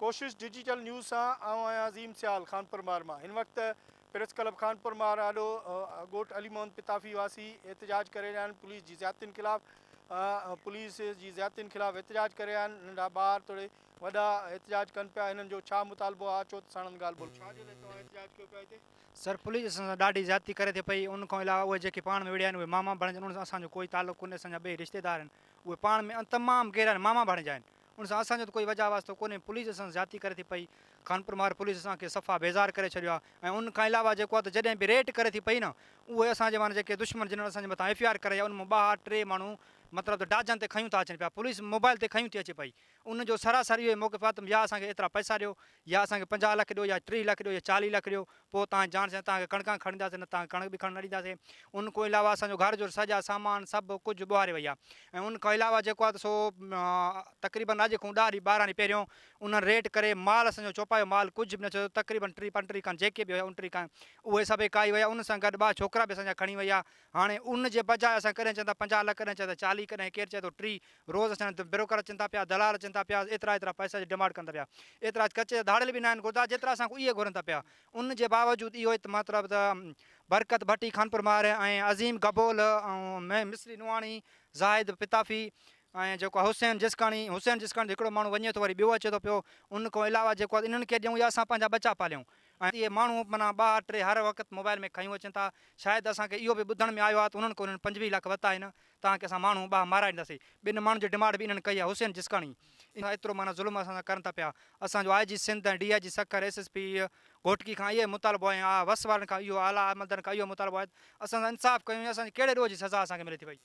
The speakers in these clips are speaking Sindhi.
ڪوشش ڊجيٽل نيوز سان آئون آهيان عظيم سيال خانپور مهر مان هن وقت پريس ڪلب خانپور مهر آڏو ڳوٺ علي محمد پتافي واسي احتجاج ڪري رهيا آهن پوليس جي زيادتين خلاف پوليس جي زيادتين خلاف احتجاج ڪري رهيا آهن ننڍا ٻار توڙي وڏا احتجاج ڪن پيا هنن جو ڇا مطالبو آهي اچو ته ساڻن ڳالهه ٻولهه ڇا جي لاء توهان احتجاج ڪيو پيا هتي؟ سر پوليس اسان سان ڏاڍي زيادتي ڪري ٿي پئي ان کان علاوه اهي جيڪي پاڻ ۾ وڙهيا آهن اهي ماما ڀاڻيجا آهن انهن سان اسان جو ڪوئي تعلق ڪونهي اسان جا ٻئي رشتيدار آهن اهي پاڻ ۾ تمام گهرا آهن ماما ڀاڻيجا آهن ان سان اسان جو ته ڪوئي وجهه واسطو ڪونهي پوليس اسان سان زيادتي ڪري ٿي پئي خانپور مهر پوليس اسان کي صفا بيزار ڪري ڇڏيو آهي ۽ ان کان علاوه جيڪو آهي ته جڏهن به ريٽ ڪري ٿي پئي نه اهي اسان جي معنيٰ جيڪي دشمن جنھن اسان جي مٿان ايف I R ڪرائي آهي ان مان ٻه ٽي ماڻهو مطلب ته ڊاجن تي کنيون ٿا اچن پيا پوليس موبائل تي کنيون ٿي اچي پئي ان جو سراسر اهو ئي موقف آهي ته يا اسان کي ايترا پئسا ڏيو يا اسان کي 50 لک ڏيو يا 30 لک ڏيو يا 40 لک ڏيو پوء توهان جي جان سين توهان کي ڪڻڪان کڻ ڏينداسين نه توهان کي ڪڻڪ به کڻڻ نه ڏينداسين. ان کان علاوه اسان جو گهر جو سڄا سامان سڀ ڪجهه ٻهاري وئي آهي ۽ ان کان علاوه جيڪو آهي ته سو تقريبن اڄ کان ڏهه ڏينهن ٻارهن ڏينهن پهريون انهن ريٽ ڪري مال اسان جو چوپايو مال ڪجهه به نه ڇڏيو تقريبن ٽيهه پنٽيهه کن جيڪي به هيا انٽيهه کن اهي سڀئي کائي ويا ان سان گڏ ٻه ڇوڪرا به اسان جا کڻي ويا هاڻي ان جي بجاء اسان ڪڏهن چون ٿا 50 لک ڪڏهن چون ٿا 40 ڪڏهن ڪير چئي ٿو 30 روز اسان جا بروڪر اچن ٿا پيا دلال اچن ٿا پيا ايترا ايترا پئسا جي ڊمانڊ ڪن ٿا پيا ايترا ڪچي جا ڌاڙيل به ناهن گهرندا جيترا اسان کان اهي گهرن ٿا پيا ان جي باوجود اهو ئي مطلب ته برڪت ڀٽي خانپور مهر ۽ عظيم گبول ۽ مصري نوحاڻي زاهد پتافي ۽ جيڪو حسين جسڪاڻي حسين جسڪاڻي هڪڙو ماڻهو وڃي ٿو وري ٻيو اچي ٿو پيو ان کان علاوه جيڪو آهي انهن کي ڏيون يا اسان پنهنجا ٻچا پاليون ۽ اهي ماڻهو معنيٰ ٻه ٽي هر وقت موبائل ۾ کنيون اچن ٿا شايد اسان کي اهو به ٻڌڻ ۾ آيو آهي ته انهن کان انهن 25 لک ورتا آهن توهان کي اسان ماڻهو ٻه مارائي ڏينداسين ٻن ماڻهن جي ڊمانڊ به انهن ڪئي آهي حسين جسڪاڻي ايترو معنيٰ ظلم اسان سان ڪرن ٿا پيا اسان جو I G Sindh ۽ D I G Sukkur S S P Ghotki کان اهو مطالبو آهي ۽ وس وارن کان اهو اعليٰ عملدارن کان اهو مطالبو آهي ته اسان سان انصاف ڪيو وڃي اسان جي ڪهڙي ڏوهه جي سزا اسان کي ملي ٿي پئي.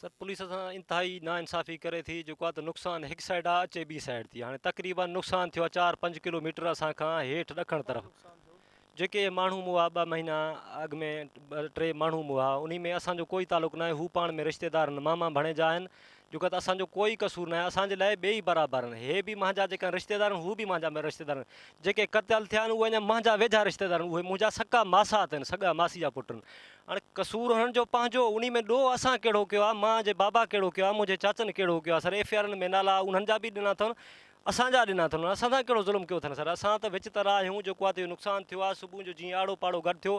سر پوليس اسان سان انتهائي ناانصافي ڪري ٿي جيڪو آ ته نقصان هڪ سائيڊ آ اچي ٻي سائيڊ ٿي هاڻي تقريبن نقصان ٿيو آ چار پنج ڪلو ميٽر اسان کان هيٺ ڏکڻ طرف جيڪي ماڻهو مئا ٻه مهينا اڳ ۾ ٻه ٽي ماڻهو مئا انهي ۾ اسان جو ڪوئي تعلق ناهي هو پاڻ ۾ رشتيدار آهن ماما ڀڻيجا آهن جيڪو ته اسان جو ڪوئي قصور ناهي اسان جي لاء ٻئي برابر آهن هي به مهنجا جيڪا رشتيدار آهن هو به مهنجا رشتيدار آهن جيڪي قتل ٿيا آهن اهي اڃا مهنجا ويجها رشتيدار آهن اهي منهنجا سڪا ماسات آهن سڳا ماسي جا پٽ آهن هاڻي قصور هنن جو پنهنجو انهي ۾ ڏوهه اسان ڪهڙو ڪيو آهي مان جي بابا ڪهڙو ڪيو آهي منهنجي چاچن ڪهڙو ڪيو آهي سر ايف I آرن ۾ نالا انهن جا به ڏنا اٿن اسان جا ڏنا اٿن اسان سان ڪهڙو ظلم ڪيو اٿن سر اسان ته وچ تر آهيون جيڪو آهي ته اهو نقصان ٿيو آهي صبح جو جيئن آڙو پاڙو گڏ ٿيو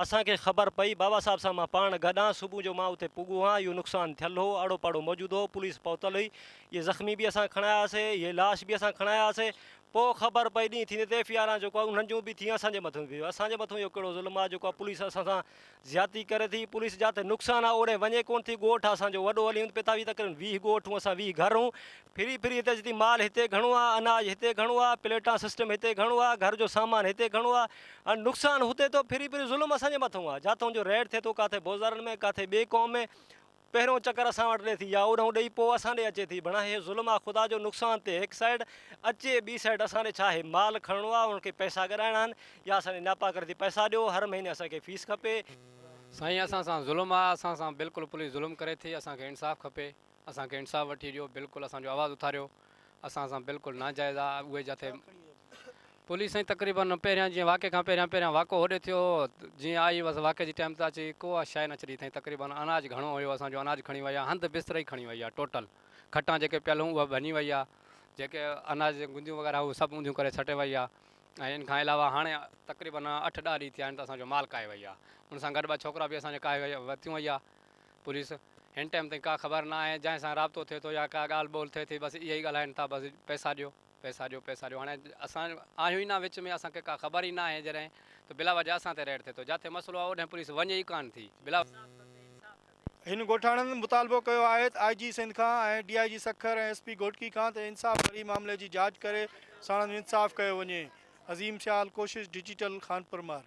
اسان کي خبر پئي بابا صاحب سان مان پاڻ گڏ آهيان صبح جو مان اتي پڳو آهيان اهو نقصان ٿيل هو آڙو پاڙو موجود هو پوليس پهتل هئي اهي زخمي به اسان کڻاياسي اهي لاش به اسان کڻاياسي پوء خبر پئي ڏينهن ٿيندي ته ايف I آران جيڪو آهي انهن جون به ٿي اسان جي مٿون به اسان جي مٿون اهو ڪهڙو ظلم آهي جيڪو آهي پوليس اسان سان زيادتي ڪري ٿي پوليس جاتي نقصان آهي اوڏي وڃي ڪونه ٿي ڳوٺ اسان جو وڏو علي هوند پتافي تقريبن 20 ڳوٺ هون اسان 20 گهر هون ڦري ڦري هتي اچي ٿي مال هتي گهڻو آهي اناج هتي گهڻو آهي پليٽان سسٽم هتي گهڻو آهي گهر جو سامان هتي گهڻو آهي ۽ نقصان هتي ٿو ڦري ڦري ظلم اسان جي مٿون آهي جاتون جو ريڊ ٿئي ٿو ڪاٿي بوزارن ۾ ڪاٿي ٻي قوم ۾ پهريون چڪر اسان وٽ ڏي ٿي يا اوڏانهن ڏئي پوء اسان ڏي اچي ٿي ڀڻا هي ظلم آ خدا جو نقصان تي هڪ سائيڊ اچي ٻي سائيڊ اسان ڏي ڇا هي مال کڻڻو آ انهن کي پئسا ڳڏائڻا آهن يا اسان ڏي ناپا ڪري ٿي پئسا ڏيو هر مهيني اسان کي فيس کپي. سائين اسان سان ظلم آ اسان سان بلڪل پوليس ظلم ڪري ٿي اسان کي انصاف کپي اسان کي انصاف وٺي ڏيو بلڪل اسان جو آواز اٿاريو اسان سان بلڪل ناجائز آ اهي جاٿي پوليس سائين تقريبن پهريان جيئن واقعي کان پهريان پهريان واقعو هوڏي ٿيو هو جيئن آئي بس واقعي جي ٽائيم تي اچي ڪو شيء نه ڇڏي اٿائين تقريبن اناج گهڻو هيو اسان جو اناج کڻي وئي آ هنڌ بستر ئي کڻي وئي آ ٽوٽل کٽان جيڪي پيل هيون اهي ڀڃي وئي آ جيڪي اناج جون گنديون وغيره هو سڀ اونڌيون ڪري سٽي وئي آ ۽ ان کان علاوه هاڻي تقريبن اٺ ڏهه ڏينهن ٿيا آهن ته اسان جو مال ڪاهي وئي آ ان سان گڏ ٻه ڇوڪرا به اسان جا ڪاهي وئي ورتيون وئي آ پوليس هن ٽائيم تائين ڪا خبر نه آهي جنهن سان رابطو ٿئي ٿو يا ڪا ڳالهه ٻولهه ٿئي ٿي بس اهي ئي ڳالهائين ٿا بس پئسا ڏيو پئسا ڏيو پئسا ڏيو هاڻي اسان آهيون ئي نه وچ ۾ اسان کي ڪا خبر ئي نه آهي جڏهن ته بلا وجه اسان تي ريڊ ٿئي ٿو جاٿي مسئلو آهي اوڏهن پوليس وڃي ئي ڪانه ٿي بلا هن ڳوٺاڻن مطالبو ڪيو آهي ته آء جي سنڌ کان ۽ D I G Sukkur ۽ S P Ghotki کان ته انصاف ڀري معاملي جي جاچ ڪري ساڻن انصاف ڪيو وڃي. عظيم سيال، ڪوشش ڊجيٽل، خانپور مهر.